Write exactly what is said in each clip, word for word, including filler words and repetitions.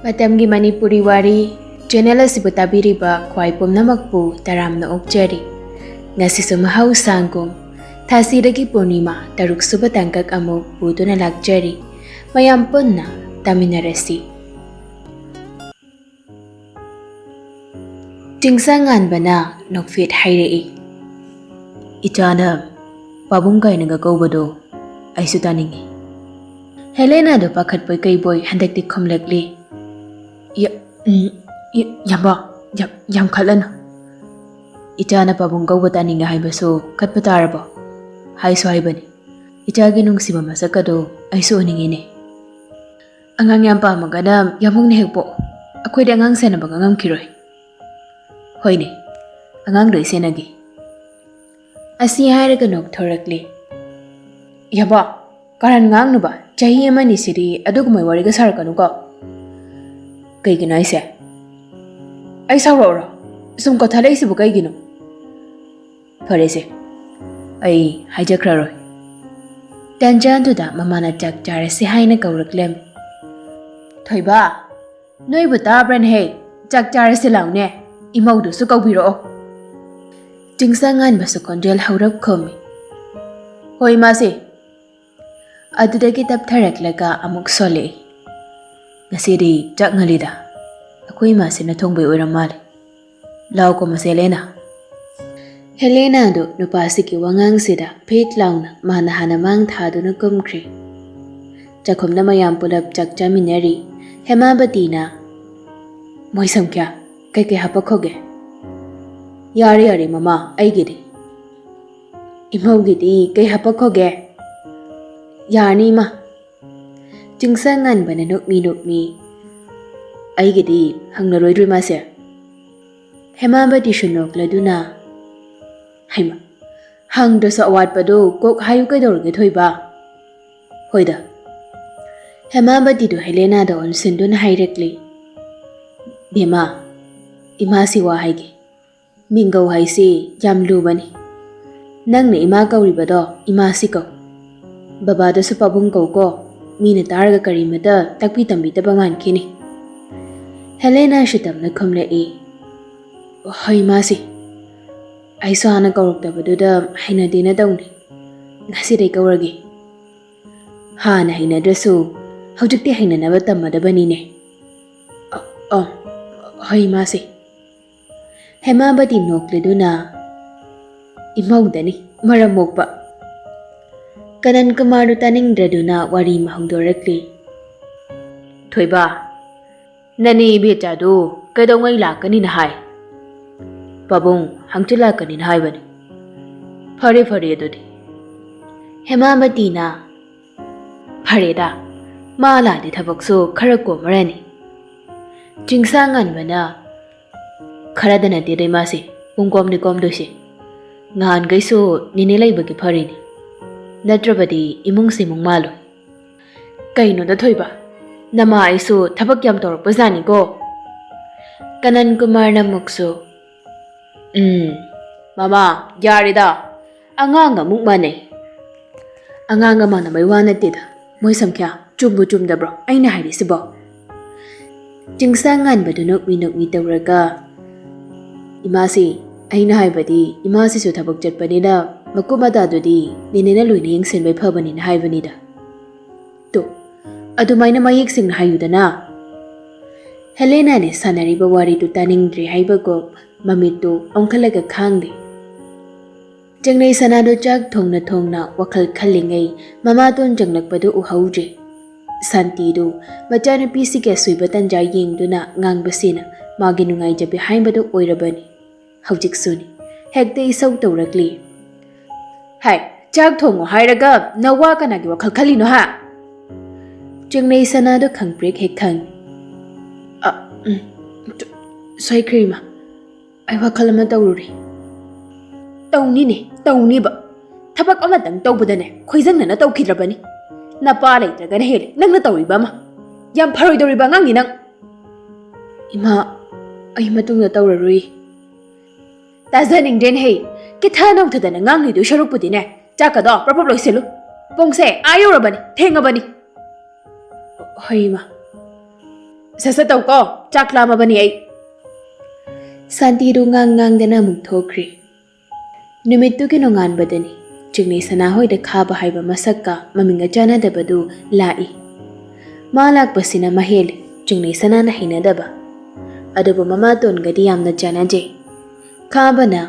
ꯑꯇꯝꯒꯤ ꯃꯅꯤꯄꯨꯔꯤ ꯋꯥꯔꯤ ꯆꯦꯅꯦꯜ ꯑꯁꯤꯕꯨ ꯇꯥꯕꯤꯔꯤꯕ ꯈ꯭ꯋꯥꯏ ꯄꯨꯝꯅꯃꯛꯄꯨ ꯇꯔꯥꯝꯅ ꯑꯣꯛꯆꯔꯤ꯫ ꯉꯁꯤꯁꯨ ꯃꯍꯧꯁꯥꯒꯨꯝ ꯊꯥꯁꯤꯗꯒꯤ ꯄꯨꯔꯅꯤꯃꯥ ꯇꯔꯨꯛ ꯁꯨꯕ ꯇꯥꯡꯀꯛ ꯑꯃꯨꯛ ꯄꯨꯗꯨꯅ ꯂꯥꯛꯆꯔꯤ꯫ ꯃꯌꯥꯝ ꯄꯨꯟꯅ ꯇꯥꯃꯤꯟꯅꯔꯁꯤ꯫ ꯆꯤꯡꯁꯥ ꯉꯥꯟꯕꯅ ꯅꯣꯛꯐꯦꯠ ꯍꯥꯏꯔꯛꯏ, "ꯏꯆꯥꯅ ꯄꯥꯕꯨꯡ ꯀꯥꯏꯅꯒ ꯀꯧꯕꯗꯣ ꯑꯩꯁꯨ ꯇꯥꯅꯤꯡꯉꯤ꯫" ꯍꯦꯂꯦꯅꯥꯗꯣ ꯄꯥꯈꯠꯄꯣꯏ ꯀꯩꯕꯣꯏ ꯍꯟꯗꯛꯇꯤ ꯈꯨꯝꯂꯛꯂꯤ, "ꯌ-, ꯎꯝ, ꯌ-, ꯌꯥꯝꯕ, ꯌꯥꯝ, ꯌꯥꯝ ꯈꯠꯂꯅꯨ꯫ ꯏꯆꯥꯅ ꯄꯥꯕꯨꯡ ꯀꯧꯕ ꯇꯥꯅꯤꯡꯉꯦ ꯍꯥꯏꯕꯁꯨ ꯈꯠꯄ ꯇꯥꯔꯕꯣ? ꯍꯥꯏꯁꯨ ꯍꯥꯏꯕꯅꯤ꯫ ꯏꯆꯥꯒꯤ ꯅꯨꯡꯁꯤꯕ ꯃꯁꯛ ꯑꯗꯨ ꯑꯩꯁꯨ ꯎꯅꯤꯡꯉꯤꯅꯦ꯫" "ꯑꯉꯥꯡ ꯌꯥꯝ ꯄꯥꯝꯃꯒꯅ ꯌꯥꯝꯕꯨꯡꯅ ꯍꯦꯛ ꯄꯣꯛꯑꯣ꯫ ꯑꯩꯈꯣꯏꯗꯤ ꯑꯉꯥꯡ ꯁꯦꯟꯅꯕꯒ ꯉꯝꯈꯤꯔꯣꯏ꯫" "ꯍꯣꯏꯅꯦ, ꯑꯉꯥꯡꯗꯣ ꯑꯩ ꯁꯦꯟꯅꯒꯦ꯫" ꯑꯁꯤ ꯍꯥꯏꯔꯒ ꯅꯣꯛꯊꯣꯔꯛꯂꯦ꯫ "ꯌꯥꯕ, ꯀꯔꯟ ꯉꯥꯡꯅꯨꯕ, ꯆꯍꯤ ꯑꯃꯅꯤ ꯁꯤꯗꯤ ꯑꯗꯨꯒꯨꯝꯕ ꯋꯥꯔꯤꯒ ꯁꯥꯔꯛꯀꯅꯨꯀꯣ꯫" "ꯀꯩꯒꯤꯅꯣ ꯍꯥꯏꯁꯦ? ꯑꯩ ꯁꯥꯎꯔꯛꯎꯔꯣ? ꯁꯨꯝ ꯀꯣꯊꯜꯂꯛꯏꯁꯤꯕꯨ ꯀꯩꯒꯤꯅꯣ?" "ꯐꯔꯦꯁꯦ, ꯑꯩ ꯍꯥꯏꯖꯈ꯭ꯔꯔꯣꯏ꯫" ꯇꯟꯖꯥꯗꯨꯗ ꯃꯃꯥꯅ ꯆꯥꯛ ꯆꯥꯔꯁꯤ ꯍꯥꯏꯅ ꯀꯧꯔꯛꯂꯦ꯫ "ꯊꯣꯏꯕ, ꯅꯣꯏꯕꯨ ꯇꯥꯕ꯭ꯔꯅꯦꯍꯦ? ꯆꯥꯛ ꯆꯥꯔꯁꯤ ꯂꯥꯎꯅꯦ, ꯏꯃꯧꯗꯨꯁꯨ ꯀꯧꯕꯤꯔꯛꯑꯣ꯫" ꯆꯤꯡꯁꯥ ꯉꯥꯟꯕꯁꯨ ꯈꯣꯟꯖꯦꯜ ꯍꯧꯔꯞ ꯈꯨꯝꯃꯤ, "ꯍꯣꯏ, ꯏꯃꯥꯁꯦ꯫" ꯑꯗꯨꯗꯒꯤ ꯇꯞꯊꯔꯛꯂꯒ ꯑꯃꯨꯛ ꯁꯣꯜꯂꯛꯏ, "ꯉꯁꯤꯗꯤ ꯆꯥꯛ ꯉꯜꯂꯤꯗ, ꯑꯩꯈꯣꯏ ꯏꯃꯥꯁꯤꯅ ꯊꯣꯡꯕꯩ ꯑꯣꯏꯔ ꯃꯥꯜꯂꯦ꯫ ꯂꯥꯎꯀꯣ ꯃꯁꯦ ꯍꯦꯂꯦꯅꯥ꯫" ꯍꯦꯂꯦꯅꯥꯗꯨ ꯅꯨꯄꯥꯁꯤꯒꯤ ꯋꯥꯉꯥꯡꯁꯤꯗ ꯐꯤꯠ ꯂꯥꯎꯅ ꯃꯥꯅ ꯍꯥꯟꯅ ꯃꯥꯡ ꯊꯥꯗꯨꯅ ꯀꯨꯝꯈ꯭ꯔꯦ꯫ ꯆꯥꯛꯈꯨꯝꯗ ꯃꯌꯥꯝ ꯄꯨꯂꯞ ꯆꯥꯛ ꯆꯥꯃꯤꯟꯅꯔꯤ꯫ ꯍꯦꯃꯥꯕꯇꯤꯅ, "ꯃꯣꯏ ꯁꯝꯈ꯭ꯌꯥ, ꯀꯩꯀꯩ ꯍꯥꯄꯛꯈꯣꯒꯦ?" "ꯌꯥꯔꯦ, ꯌꯥꯔꯦ, ꯃꯃꯥ, ꯑꯩꯒꯤꯗꯤ꯫" "ꯏꯃꯧꯒꯤꯗꯤ ꯀꯩ ꯍꯥꯄꯛꯈꯣꯒꯦ?" "ꯌꯥꯔꯅꯤ, ꯏꯃꯥ꯫" ꯆꯤꯡꯁꯪ ꯉꯟꯕꯅ ꯅꯣꯛꯃꯤ ꯅꯣꯛꯃꯤ, "ꯑꯩꯒꯤꯗꯤ ꯍꯪꯅꯔꯣꯏꯗ꯭ꯔꯣ, ꯏꯃꯥꯁꯦ?" ꯍꯦꯃꯥꯕꯇꯤꯁꯨ ꯅꯣꯛꯂꯗꯨꯅ, "ꯍꯩꯃꯥ, ꯍꯪꯗ꯭ꯔꯁꯨ ꯑꯋꯥꯠꯄꯗꯨ ꯀꯣꯛ ꯍꯥꯏꯌꯨ ꯀꯩꯗꯧꯔꯒꯦ, ꯊꯣꯏꯕ?" "ꯍꯣꯏꯗ꯫" ꯍꯦꯃꯥꯕꯇꯤꯗꯨ ꯍꯦꯂꯦꯅꯥꯗ ꯑꯣꯟꯁꯤꯟꯗꯨꯅ ꯍꯥꯏꯔꯛꯂꯤ, "ꯕꯦꯝꯃ, ꯏꯃꯥꯁꯤ ꯋꯥ ꯍꯥꯏꯒꯦ꯫ ꯃꯤꯡꯒꯧ ꯍꯥꯏꯁꯤ ꯌꯥꯝ ꯂꯨꯕꯅꯤ꯫ ꯅꯪꯅ ꯏꯃꯥ ꯀꯧꯔꯤꯕꯗꯣ ꯏꯃꯥꯁꯤ ꯀꯧ꯫ ꯕꯕꯥꯗꯁꯨ ꯄꯥꯕꯨꯡ ꯀꯧꯀꯣ꯫ ꯃꯤꯅ ꯇꯥꯔꯒ ꯀꯔꯤꯃꯇ ꯇꯥꯛꯄꯤ ꯇꯝꯕꯤꯗꯕ ꯃꯥꯟꯈꯤꯅꯤ꯫" ꯍꯦꯂꯦꯅꯥꯁꯨ ꯇꯞꯅ ꯈꯨꯝꯂꯛꯏ, "ꯍꯣꯏ, ꯏꯃꯥꯁꯤ꯫ ꯑꯩꯁꯨ ꯍꯥꯟꯅ ꯀꯧꯔꯛꯇꯕꯗꯨꯗ ꯍꯩꯅꯗꯦꯅ ꯇꯧꯅꯤ꯫ ꯉꯁꯤꯗꯩ ꯀꯧꯔꯒꯦ꯫ ꯍꯥꯟꯅ ꯍꯩꯅꯗ꯭ꯔꯁꯨ ꯍꯧꯖꯤꯛꯇꯤ ꯍꯩꯅꯅꯕ ꯇꯝꯃꯗꯕꯅꯤꯅꯦ꯫" "ꯑ, ꯑ, ꯍꯣꯏ, ꯏꯃꯥꯁꯤ꯫" ꯍꯦꯃꯥꯕꯇꯤ ꯅꯣꯛꯂꯗꯨꯅ, "ꯏꯃꯧꯗꯅꯤ ꯃꯔꯝ ꯃꯣꯛꯄ꯫" ꯀꯅꯟ ꯀꯨꯃꯥꯔꯗꯨ ꯇꯥꯅꯤꯡꯗ꯭ꯔꯗꯨꯅ ꯋꯥꯔꯤ ꯑꯃ ꯍꯧꯗꯣꯔꯛꯂꯤ꯫ "ꯊꯣꯏꯕ, ꯅꯅꯦ ꯏꯕꯦꯆꯥꯗꯨ ꯀꯩꯗꯧꯉꯩ ꯂꯥꯛꯀꯅꯤꯅ ꯍꯥꯏ?" "ꯄꯥꯕꯨꯡ, ꯍꯪꯆꯤꯠ ꯂꯥꯛꯀꯅꯤꯅ ꯍꯥꯏꯕꯅꯤ꯫" "ꯐꯔꯦ, ꯐꯔꯦ ꯑꯗꯨꯗꯤ꯫" ꯍꯦꯃꯥꯕꯇꯤꯅ, "ꯐꯔꯦꯗ, ꯃꯥ ꯂꯥꯛꯑꯗꯤ ꯊꯕꯛꯁꯨ ꯈꯔ ꯀꯣꯝꯃꯔꯅꯤ꯫" ꯆꯤꯡꯁꯥꯡ ꯉꯥꯟꯕꯅ, "ꯈꯔꯗ ꯅꯠꯇꯦꯗ ꯏꯃꯥꯁꯤ, ꯄꯨꯡ ꯀꯣꯝꯗꯤ ꯀꯣꯝꯗꯣꯏꯁꯤ꯫ ꯉꯍꯥꯟꯈꯩꯁꯨ ꯅꯦꯅꯦ ꯂꯩꯕꯒꯤ ꯐꯔꯤꯅꯤ, ꯅꯠꯇ꯭ꯔꯕꯗꯤ ꯏꯃꯨꯡꯁꯤ ꯏꯃꯨꯡ ꯃꯥꯜꯂꯣꯏ꯫" "ꯀꯩꯅꯣꯗ ꯊꯣꯏꯕ, ꯅꯃꯥ ꯑꯩꯁꯨ ꯊꯕꯛ ꯌꯥꯝ ꯇꯧꯔꯛꯄꯖꯥꯠꯅꯤꯀꯣ꯫" ꯀꯅꯟ ꯀꯨꯃꯥꯔꯅ ꯑꯃꯨꯛꯁꯨ, "ꯎꯝ, ꯃꯃꯥ, ꯌꯥꯔꯦꯗ, ꯑꯉꯥꯡꯒ ꯑꯃꯨꯛ ꯃꯥꯟꯅꯩ꯫" "ꯑꯉꯥꯡꯒ ꯃꯥꯟꯅꯕꯩ ꯋꯥ ꯅꯠꯇꯦꯗ, ꯃꯣꯏ ꯁꯪꯈ꯭ꯌꯥ, ꯆꯨꯝꯕꯨ ꯆꯨꯝꯗꯕ꯭ꯔꯣ ꯑꯩꯅ ꯍꯥꯏꯔꯤꯁꯤꯕꯣ?" ꯆꯤꯡꯁꯥꯡ ꯉꯥꯟꯕꯗꯨ ꯅꯣꯛꯃꯤ ꯅꯣꯛꯃꯤ ꯇꯧꯔꯒ, "ꯏꯃꯥꯁꯤ, ꯑꯩꯅ ꯍꯥꯏꯕꯗꯤ ꯏꯃꯥꯁꯤꯁꯨ ꯊꯕꯛ ꯆꯠꯄꯅꯤꯅ ꯃꯀꯨꯞ ꯃꯇꯥꯗꯨꯗꯤ ꯅꯦꯅꯦꯅ ꯂꯣꯏꯅ ꯌꯦꯡꯁꯤꯟꯕꯩ ꯐꯕꯅꯤꯅ ꯍꯥꯏꯕꯅꯤꯗ꯫" "ꯇꯣ, ꯑꯗꯨꯃꯥꯏꯅ ꯃꯌꯦꯛ ꯁꯦꯡꯅ ꯍꯥꯏꯌꯨꯗꯅ꯫" ꯍꯦꯂꯦꯅꯥꯅ ꯁꯥꯟꯅꯔꯤꯕ ꯋꯥꯔꯤꯗꯨ ꯇꯥꯅꯤꯡꯗ꯭ꯔꯦ ꯍꯥꯏꯕꯒꯨꯝ ꯃꯃꯤꯠꯇꯨ ꯑꯣꯟꯈꯠꯂꯒ ꯈꯥꯡꯂꯦ꯫ ꯆꯦꯡꯅꯩ ꯁꯅꯥꯗꯨ ꯆꯥꯛ ꯊꯣꯡꯅ ꯊꯣꯡꯅ ꯋꯥꯈꯜ ꯈꯜꯂꯤꯉꯩ ꯃꯃꯥꯇꯣꯟ ꯆꯪꯂꯛꯄꯗꯨ ꯎꯍꯧꯗ꯭ꯔꯦ꯫ ꯁꯥꯟꯇꯤꯗꯨ ꯃꯆꯥꯅꯨꯄꯤꯁꯤꯒꯤ ꯑꯁꯣꯏꯕ ꯇꯟꯖꯥ ꯌꯦꯡꯗꯨꯅ ꯉꯥꯡꯕꯁꯤꯅ ꯃꯥꯒꯤ ꯅꯨꯡꯉꯥꯏꯖꯕꯤ ꯍꯥꯏꯕꯗꯨ ꯑꯣꯏꯔꯕꯅꯤ꯫ ꯍꯧꯖꯤꯛꯁꯨꯅꯤ, ꯍꯦꯛꯇ ꯏꯁꯧ ꯇꯧꯔꯛꯂꯤ꯫ "ꯍꯥꯏ, ꯆꯥꯛ ꯊꯣꯡꯉꯣ ꯍꯥꯏꯔꯒ ꯅꯋꯥ ꯀꯅꯥꯒꯤ ꯋꯥꯈꯜ ꯈꯜꯂꯤꯅꯣ ꯍꯥ?" ꯆꯦꯡꯅꯩ ꯁꯅꯥꯗꯨ ꯈꯪꯄ꯭ꯔꯦꯛ ꯍꯦꯛ ꯈꯪ꯫ "ꯑ, ꯎꯝ, ꯁꯣꯏꯈ꯭ꯔꯦ ꯏꯃꯥ, ꯑꯩ ꯋꯥꯈꯜ ꯑꯃ ꯇꯧꯔꯨꯔꯦ꯫" "ꯇꯧꯅꯤꯅꯦ, ꯇꯧꯅꯤꯕ꯫ ꯊꯕꯛ ꯑꯃꯇꯪ ꯇꯧꯕꯗꯅꯦ ꯈꯣꯏꯖꯪꯅꯅ ꯇꯧꯈꯤꯗ꯭ꯔꯕꯅꯤ꯫ ꯅꯄꯥ ꯂꯩꯇ꯭ꯔꯒꯅ ꯍꯦꯜꯂꯦ ꯅꯪꯅ ꯇꯧꯔꯤꯕ ꯑꯃ꯫ ꯌꯥꯝ ꯐꯔꯣꯏꯗꯧꯔꯤꯕ ꯑꯉꯥꯡꯅꯤ ꯅꯪ꯫" "ꯏꯃꯥ, ꯑꯩ ꯃꯇꯨꯡꯗ ꯇꯧꯔꯔꯣꯏ꯫" "ꯇꯥꯖꯅꯤꯡꯗ꯭ꯔꯦꯅꯦꯍꯦ꯫ ꯀꯤꯊ ꯅꯧꯊꯗꯅ ꯉꯥꯡꯂꯤꯗꯨ ꯁꯔꯨꯛꯄꯨꯗꯤꯅꯦ, ꯆꯥꯛꯀꯗꯣ ꯄ꯭ꯔꯞ ꯄ꯭ꯔꯞ ꯂꯣꯏꯁꯤꯜꯂꯨ꯫ ꯄꯨꯡꯁꯦ ꯑꯥ ꯌꯧꯔꯕꯅꯤ, ꯊꯦꯡꯉꯕꯅꯤ꯫" "ꯍꯣꯏ, ꯏꯃꯥ꯫" ꯁꯠ ꯁꯠ ꯇꯧꯀꯣ, ꯆꯥꯛ ꯂꯥꯝꯃꯕꯅꯤ ꯑꯩ꯫ ꯁꯥꯟꯇꯤꯗꯨ ꯉꯥꯡ ꯉꯥꯡꯗꯅ ꯑꯃꯨꯛ ꯊꯣꯛꯈ꯭ꯔꯦ꯫ ꯅꯨꯃꯤꯠꯇꯨꯒꯤ ꯅꯣꯡꯉꯥꯟꯕꯗꯅꯤ ꯆꯤꯡꯂꯩ ꯁꯅꯥ ꯍꯣꯏꯗ ꯈꯥꯕ ꯍꯥꯏꯕ ꯃꯁꯛꯀ ꯃꯃꯤꯡꯒ ꯆꯥꯟꯅꯗꯕꯗꯨ ꯂꯥꯛꯏ꯫ ꯃꯥ ꯂꯥꯛꯄꯁꯤꯅ ꯃꯍꯦꯜꯂꯤ ꯆꯤꯡꯂꯩ ꯁꯅꯥꯅ ꯍꯩꯅꯗꯕ꯫ ꯑꯗꯨꯕꯨ ꯃꯃꯥꯇꯣꯟꯒꯗꯤ ꯌꯥꯝꯅ ꯆꯥꯟꯅꯖꯩ꯫ ꯈꯥꯕꯅ,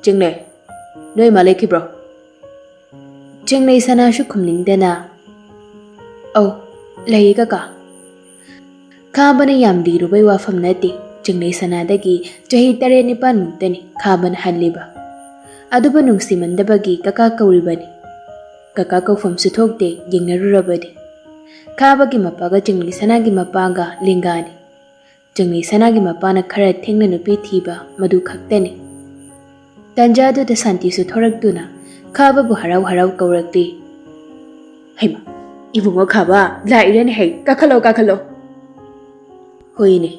"ꯆꯤꯡꯂꯩ, ꯅꯣꯏ ꯃꯥ ꯂꯩꯈꯤꯕ꯭ꯔꯣ?" ꯆꯤꯡꯂꯩ ꯁꯅꯥꯁꯨ ꯈꯨꯝꯅꯤꯡꯗꯅ, "ꯑꯧ, ꯂꯩꯌꯦ ꯀꯀꯥ꯫" ꯈꯥꯕꯅ ꯌꯥꯝ ꯂꯤꯔꯨꯕꯩ ꯋꯥꯐꯝ ꯅꯠꯇꯦ꯫ ꯆꯤꯡꯂꯩ ꯁꯅꯥꯗꯒꯤ ꯆꯍꯤ ꯇꯔꯦꯠ ꯅꯤꯄꯥꯟꯃꯨꯛꯇꯅꯤ ꯈꯥꯕꯅ ꯍꯜꯂꯤꯕ꯫ ꯑꯗꯨꯕꯨ ꯅꯨꯡꯁꯤꯃꯟꯗꯕꯒꯤ ꯀꯀꯥ ꯀꯧꯔꯤꯕꯅꯤ꯫ ꯀꯀꯥ ꯀꯧꯐꯝꯁꯨ ꯊꯣꯛꯇꯦ, ꯌꯦꯡꯅꯔꯨꯔꯕꯗꯤ꯫ ꯈꯥꯕꯒꯤ ꯃꯄꯥꯒ ꯆꯤꯡꯂꯩ ꯁꯅꯥꯒꯤ ꯃꯄꯥꯒ ꯂꯦꯡꯒꯥꯅꯤ꯫ ꯆꯤꯡꯂꯩ ꯁꯅꯥꯒꯤ ꯃꯄꯥꯅ ꯈꯔ ꯊꯦꯡꯅ ꯅꯨꯄꯤ ꯊꯤꯕ ꯃꯗꯨ ꯈꯛꯇꯅꯤ꯫ ꯇꯟꯖꯥꯗꯨꯗ ꯁꯥꯟꯇꯤꯁꯨ ꯊꯣꯔꯛꯇꯨꯅ ꯈꯥꯕꯕꯨ ꯍꯔꯥꯎ ꯍꯔꯥꯎ ꯀꯧꯔꯛꯂꯤ꯫ "ꯍꯩꯃꯥ, ꯏꯕꯨꯡꯉꯣ ꯈꯥꯕ, ꯂꯥꯛꯏꯔꯅꯦ ꯍꯩ, ꯀꯥꯈꯠꯂꯣ, ꯀꯥꯈꯠꯂꯣ꯫" "ꯍꯣꯏꯅꯦ꯫"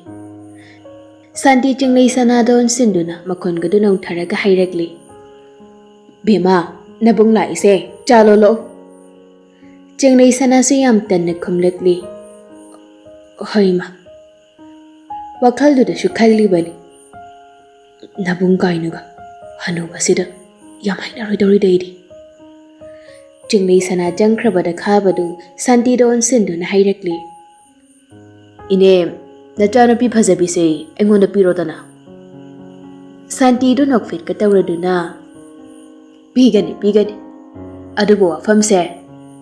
ꯁꯥꯟꯇꯤ ꯆꯤꯡꯂꯩ ꯁꯅꯥꯗ ꯑꯣꯟꯁꯤꯟꯗꯨꯅ ꯃꯈꯣꯟꯒꯗꯨ ꯅꯧꯊꯔꯒ ꯍꯥꯏꯔꯛꯂꯤ, "ꯕꯦꯝꯃ, ꯅꯕꯨꯡ ꯂꯥꯛꯏꯁꯦ, ꯆꯥ ꯂꯣꯜꯂꯛꯑꯣ꯫" ꯆꯤꯡꯂꯩ ꯁꯅꯥꯁꯨ ꯌꯥꯝ ꯇꯟꯅ ꯈꯨꯝꯂꯛꯂꯤ, "ꯍꯣꯏ ꯏꯃꯥ꯫" ꯋꯥꯈꯜꯗꯨꯗꯁꯨ ꯈꯜꯂꯤꯕꯅꯤ, "ꯅꯕꯨꯡ ꯀꯥꯏꯅꯒ ꯍꯅꯨꯕꯁꯤꯗ ꯌꯥꯝ ꯍꯩꯅꯔꯣꯏꯗꯧꯔꯤꯗ ꯑꯩꯗꯤ꯫" ꯆꯤꯡꯂꯩ ꯁꯅꯥ ꯆꯪꯈ꯭ꯔꯕꯗ ꯈꯥꯕꯗꯨ ꯁꯥꯟꯇꯤꯗ ꯑꯣꯟꯁꯤꯟꯗꯨꯅ ꯍꯥꯏꯔꯛꯂꯤ, "ꯏꯅꯦ, ꯅꯆꯥꯅꯨꯄꯤ ꯐꯖꯕꯤꯁꯦ ꯑꯩꯉꯣꯟꯗ ꯄꯤꯔꯣꯗꯅ꯫" ꯁꯥꯟꯇꯤꯗꯨ ꯅꯣꯛꯐꯦꯠꯀ ꯇꯧꯔꯗꯨꯅ, "ꯄꯤꯒꯅꯤ, ꯄꯤꯒꯅꯤ꯫ ꯑꯗꯨꯕꯨ ꯋꯥꯐꯝꯁꯦ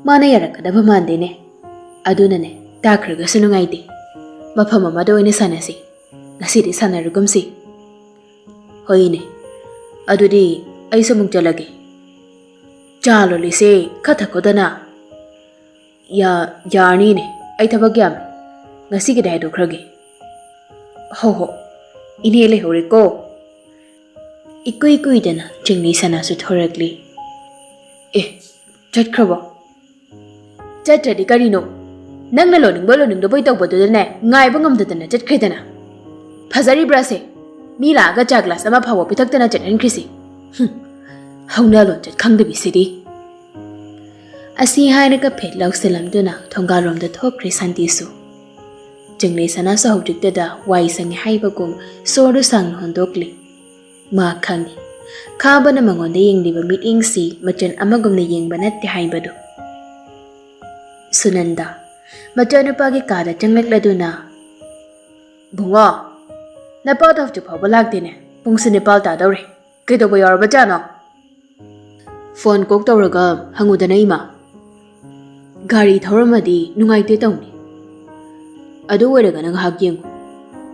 ꯃꯥꯅ ꯌꯥꯔꯛꯀꯗꯕ ꯃꯥꯟꯗꯦꯅꯦ꯫ ꯑꯗꯨꯅꯅꯦ, ꯇꯥꯈ꯭ꯔꯒꯁꯨ ꯅꯨꯡꯉꯥꯏꯇꯦ꯫ ꯃꯐꯝ ꯑꯃꯗ ꯑꯣꯏꯅ ꯁꯥꯟꯅꯁꯤ꯫ ꯉꯁꯤꯗꯤ ꯁꯥꯟꯅꯔꯒꯨꯝꯁꯤ꯫" "ꯍꯣꯏꯅꯦ, ꯑꯗꯨꯗꯤ ꯑꯩꯁꯨ ꯑꯃꯨꯛ ꯆꯠꯂꯒꯦ꯫ ꯆꯥ ꯂꯣꯜꯂꯤꯁꯦ ꯈꯔ ꯊꯛꯈꯣꯗꯅ꯫" "ꯌꯥ-, ꯌꯥꯔꯅꯤꯅꯦ, ꯑꯩ ꯊꯕꯛ ꯌꯥꯝꯃꯦ꯫ ꯉꯁꯤꯒꯤꯗꯤ ꯍꯥꯏꯗꯣꯛꯈ꯭ꯔꯒꯦ꯫" "ꯍꯣ ꯍꯣ, ꯏꯅꯦ ꯂꯩꯍꯧꯔꯦꯀꯣ꯫" ꯏꯀꯨꯏ ꯀꯨꯏꯗꯅ ꯆꯤꯡꯂꯩ ꯁꯅꯥꯁꯨ ꯊꯣꯔꯛꯂꯤ꯫ "ꯑꯦ, ꯆꯠꯈ꯭ꯔꯕꯣ?" "ꯆꯠꯇ꯭ꯔꯗꯤ ꯀꯔꯤꯅꯣ? ꯅꯪꯅ ꯂꯣꯟꯅꯤꯡꯕ ꯂꯣꯟꯅꯤꯡꯗꯕꯣꯏ ꯇꯧꯕꯗꯨꯗꯅꯦ, ꯉꯥꯏꯕ ꯉꯝꯗꯗꯅ ꯆꯠꯈ꯭ꯔꯦꯗꯅ꯫ ꯐꯖꯔꯤꯕ꯭ꯔꯥꯁꯦ? ꯃꯤ ꯂꯥꯛꯑꯒ ꯆꯥ ꯒ꯭ꯂꯥꯁ ꯑꯃ ꯐꯥꯎꯕ ꯄꯤꯊꯛꯇꯅ ꯆꯠꯍꯟꯈ꯭ꯔꯤꯁꯤ꯫ ꯍꯨꯝ, ꯍꯧꯅ ꯂꯣꯟꯆꯠ ꯈꯪꯗꯕꯤꯁꯤꯗꯤ꯫" ꯑꯁꯤ ꯍꯥꯏꯔꯒ ꯐꯦꯠ ꯂꯥꯎꯁꯤꯜꯂꯝꯗꯨꯅ ꯊꯣꯡꯒꯥꯜꯔꯣꯝꯗ ꯊꯣꯛꯈ꯭ꯔꯦ ꯁꯥꯟꯇꯤꯁꯨ꯫ ꯆꯤꯡꯂꯩ ꯁꯅꯥꯁꯨ ꯍꯧꯖꯤꯛꯇꯗ ꯋꯥꯏ ꯁꯪꯉꯦ ꯍꯥꯏꯕꯒꯨꯝ ꯁꯣꯔꯗꯨ ꯁꯥꯡꯅ ꯍꯣꯟꯗꯣꯛꯂꯤ꯫ ꯃꯥ ꯈꯪꯏ, ꯈꯥꯕꯅ ꯃꯉꯣꯟꯗ ꯌꯦꯡꯂꯤꯕ ꯃꯤꯠꯌꯦꯡꯁꯤ ꯃꯆꯟ ꯑꯃꯒꯨꯝꯅ ꯌꯦꯡꯕ ꯅꯠꯇꯦ ꯍꯥꯏꯕꯗꯨ꯫ ꯁꯨꯅꯟꯗ ꯃꯆꯥꯅꯨꯄꯥꯒꯤ ꯀꯥꯗ ꯆꯪꯂꯛꯂꯗꯨꯅ, "ꯕꯨꯡꯉꯣ, ꯅꯄꯥꯗꯣ ꯍꯧꯖꯤꯛ ꯐꯥꯎꯕ ꯂꯥꯛꯇꯦꯅꯦ, ꯄꯨꯡꯁꯤ ꯅꯤꯄꯥꯜ ꯇꯥꯗꯧꯔꯦ, ꯀꯩꯗꯧꯕ ꯌꯥꯎꯔꯕꯖꯥꯠꯅꯣ?" "ꯐꯣꯟ ꯀꯣꯛ ꯇꯧꯔꯒ ꯍꯪꯉꯨꯗꯅ ꯏꯃꯥ꯫ ꯒꯥꯔꯤ ꯊꯧꯔꯝꯃꯗꯤ ꯅꯨꯡꯉꯥꯏꯇꯦ ꯇꯧꯅꯤ꯫ ꯑꯗꯨ ꯑꯣꯏꯔꯒꯅ ꯉꯥꯏꯍꯥꯛ ꯌꯦꯡꯉꯨ,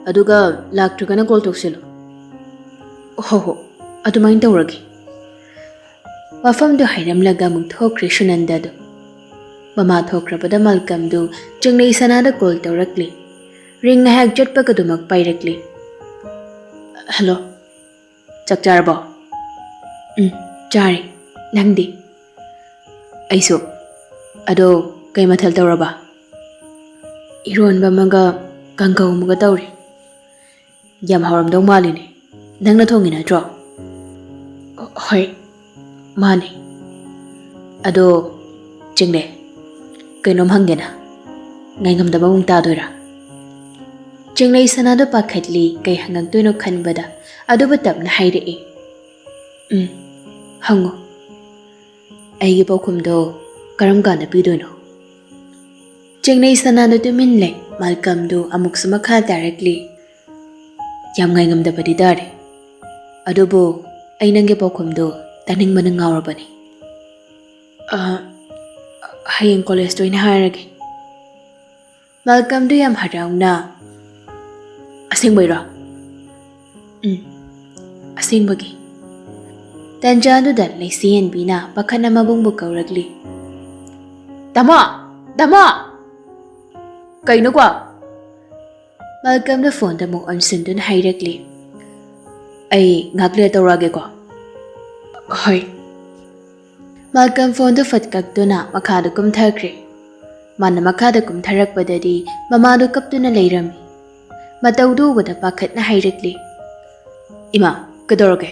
ꯑꯗꯨꯒ ꯂꯥꯛꯇ꯭ꯔꯒꯅ ꯀꯣꯜ ꯇꯧꯁꯤꯜꯂꯨ꯫" "ꯍꯣ ꯍꯣ, ꯑꯗꯨꯃꯥꯏꯅ ꯇꯧꯔꯒꯦ꯫" ꯋꯥꯐꯝꯗꯨ ꯍꯥꯏꯔꯝꯂꯒ ꯑꯃꯨꯛ ꯊꯣꯛꯈ꯭ꯔꯦ ꯁꯨꯅꯟꯗꯗꯨ꯫ ꯃꯃꯥ ꯊꯣꯛꯈ꯭ꯔꯕꯗ ꯃꯥꯜꯀꯝꯗꯨ ꯆꯤꯡꯂꯩ ꯁꯅꯥꯗ ꯀꯣꯜ ꯇꯧꯔꯛꯂꯤ꯫ ꯔꯤꯡ ꯉꯥꯏꯍꯥꯛ ꯆꯠꯄꯒꯗꯨꯃꯛ ꯄꯥꯏꯔꯛꯂꯤ꯫ "ꯍꯜꯂꯣ, ꯆꯥꯛ ꯆꯥꯔꯕꯣ?" "ꯎꯝ, ꯆꯥꯔꯦ꯫ ꯅꯪꯗꯤ?" "ꯑꯩꯁꯨ꯫ ꯑꯗꯣ, ꯀꯩ ꯃꯊꯦꯜ ꯇꯧꯔꯕ?" "ꯏꯔꯣꯟꯕ ꯑꯃꯒ ꯀꯥꯡꯒꯧ ꯑꯃꯒ ꯇꯧꯔꯦ꯫" "ꯌꯥꯝ ꯍꯥꯎꯔꯝꯗꯧ ꯃꯥꯜꯂꯤꯅꯦ꯫ ꯅꯪꯅ ꯊꯣꯡꯉꯤ ꯅꯠꯇ꯭ꯔꯣ?" "ꯍꯣꯏ, ꯃꯥꯅꯦ꯫ ꯑꯗꯣ, ꯆꯤꯡꯂꯩ, ꯀꯩꯅꯣꯝ ꯍꯪꯒꯦꯅ꯫ ꯉꯥꯏꯉꯝꯗꯕ ꯑꯃꯨꯛ ꯇꯥꯗꯣꯏꯔꯥ?" ꯆꯤꯡꯂꯩ ꯁꯅꯥꯗꯣ ꯄꯥꯈꯠꯂꯤ, ꯀꯩ ꯍꯪꯉꯛꯇꯣꯏꯅꯣ ꯈꯟꯕꯗ, ꯑꯗꯨꯕꯨ ꯇꯞꯅ ꯍꯥꯏꯔꯛꯏ꯫ "ꯎꯝ, ꯍꯪꯉꯣ꯫ ꯑꯩꯒꯤ ꯄꯥꯎꯈꯨꯝꯗꯣ ꯀꯔꯝ ꯀꯥꯟꯗ ꯄꯤꯗꯣꯏꯅꯣ?" ꯆꯤꯡꯂꯩ ꯁꯅꯥꯗꯣ ꯇꯨꯃꯤꯟ ꯂꯩ꯫ ꯃꯥꯜꯀꯝꯗꯨ ꯑꯃꯨꯛꯁꯨ ꯃꯈꯥ ꯇꯥꯔꯛꯂꯤ꯫ "ꯌꯥꯝ ꯉꯥꯏꯉꯝꯗꯕꯗꯤ ꯇꯥꯔꯦ꯫ ꯑꯗꯨꯕꯨ ꯑꯩ ꯅꯪꯒꯤ ꯄꯥꯎꯈꯨꯝꯗꯣ ꯇꯥꯅꯤꯡꯕꯅ ꯉꯥꯎꯔꯕꯅꯤ꯫ ꯑ, ꯍꯌꯦꯡ ꯀꯣꯂꯦꯖꯇ ꯑꯣꯏꯅ ꯍꯥꯏꯔꯒꯦ꯫" ꯃꯥꯜꯀꯝꯗꯨ ꯌꯥꯝ ꯍꯔꯥꯎꯅ, "ꯑꯁꯦꯡꯕꯩꯔꯣ?" "ꯎꯝ, ꯑꯁꯦꯡꯕꯒꯤ꯫" ꯇꯟꯖꯥꯗꯨꯗ ꯂꯩꯁꯤ ꯍꯦꯟꯕꯤꯅ ꯄꯥꯈꯠꯅ ꯃꯕꯨꯡꯕꯨ ꯀꯧꯔꯛꯂꯤ꯫ "ꯇꯥꯃꯣ! ꯇꯥꯃꯣ!" "ꯀꯩꯅꯣ ꯀꯣ?" ꯃꯥꯜꯀꯝꯅ ꯐꯣꯟꯗ ꯑꯃꯨꯛ ꯑꯣꯟꯁꯤꯟꯗꯨꯅ ꯍꯥꯏꯔꯛꯂꯤ꯫ "ꯑꯩ ꯉꯥꯏꯍꯥꯛ ꯂꯩꯔ ꯇꯧꯔꯛꯑꯒꯦꯀꯣ꯫" "ꯍꯣꯏ꯫" ꯃꯥꯜꯀꯝ ꯐꯣꯟꯗꯨ ꯐꯠ ꯀꯛꯇꯨꯅ ꯃꯈꯥꯗ ꯀꯨꯝꯊꯈ꯭ꯔꯦ꯫ ꯃꯥꯅ ꯃꯈꯥꯗ ꯀꯨꯝꯊꯔꯛꯄꯗꯗꯤ ꯃꯃꯥꯗꯨ ꯀꯞꯇꯨꯅ ꯂꯩꯔꯝꯃꯤ꯫ ꯃꯇꯧꯗꯨ ꯎꯕꯗ ꯄꯥꯈꯠꯅ ꯍꯥꯏꯔꯛꯂꯤ, "ꯏꯃꯥ, ꯀꯩꯗꯧꯔꯒꯦ?"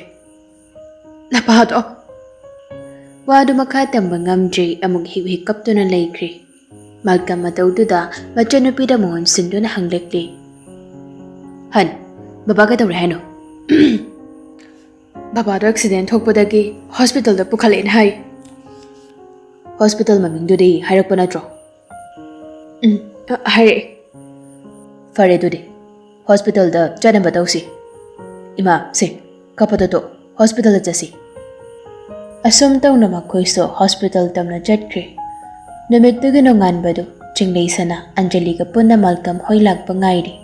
"ꯅꯄꯥꯗꯣ!" ꯋꯥꯗꯨ ꯃꯈꯥ ꯇꯝꯕ ꯉꯝꯗ꯭ꯔꯦ, ꯑꯃꯨꯛ ꯍꯤꯛ ꯍꯤꯛ ꯀꯞꯇꯨꯅ ꯂꯩꯈ꯭ꯔꯦ꯫ ꯃꯥꯜꯀꯝ ꯃꯇꯧꯗꯨꯗ ꯃꯆꯟꯅꯨꯄꯤꯗ ꯃꯉꯣꯟ ꯁꯤꯟꯗꯨꯅ ꯍꯪꯂꯛꯂꯤ꯫ "ꯍꯟ, ꯕꯕꯥ ꯀꯩꯗꯧꯔꯦ ꯍꯥꯏꯅꯣ?" "ꯕꯕꯥꯗꯣ ꯑꯦꯛꯁꯤꯗꯦꯟ ꯊꯣꯛꯄꯗꯒꯤ ꯍꯣꯁꯄꯤꯇꯥꯜꯗ ꯄꯨꯈꯠꯂꯛꯑꯦꯅ ꯍꯥꯏ꯫" "ꯍꯣꯁꯄꯤꯇꯥꯜ ꯃꯃꯤꯡꯗꯨꯗꯤ ꯍꯥꯏꯔꯛꯄ ꯅꯠꯇ꯭ꯔꯣ?" "ꯎꯝ, ꯑ, ꯍꯥꯏꯔꯛꯑꯦ꯫" "ꯐꯔꯦ ꯑꯗꯨꯗꯤ, ꯍꯣꯁꯄꯤꯇꯥꯜꯗ ꯆꯠꯅꯕ ꯇꯧꯁꯤ꯫ ꯏꯃꯥ, ꯁꯦ, ꯀꯞꯄꯗꯣ ꯇꯣꯛ, ꯍꯣꯁꯄꯤꯇꯥꯜꯗ ꯆꯠꯁꯤ꯫" ꯑꯁꯨꯝ ꯇꯧꯅ ꯃꯈꯣꯏꯁꯨ ꯍꯣꯁꯄꯤꯇꯥꯜ ꯇꯝꯅ ꯆꯠꯈ꯭ꯔꯦ꯫ ꯅꯨꯃꯤꯠꯇꯨꯒꯤ ꯅꯣꯡꯉꯥꯟꯕꯗꯨ ꯆꯤꯡꯂꯩ ꯁꯅꯥ ꯑꯟꯖꯂꯤꯒ ꯄꯨꯟꯅ ꯃꯥꯜꯀꯝ ꯍꯣꯏ ꯂꯥꯛꯄ ꯉꯥꯏꯔꯤ꯫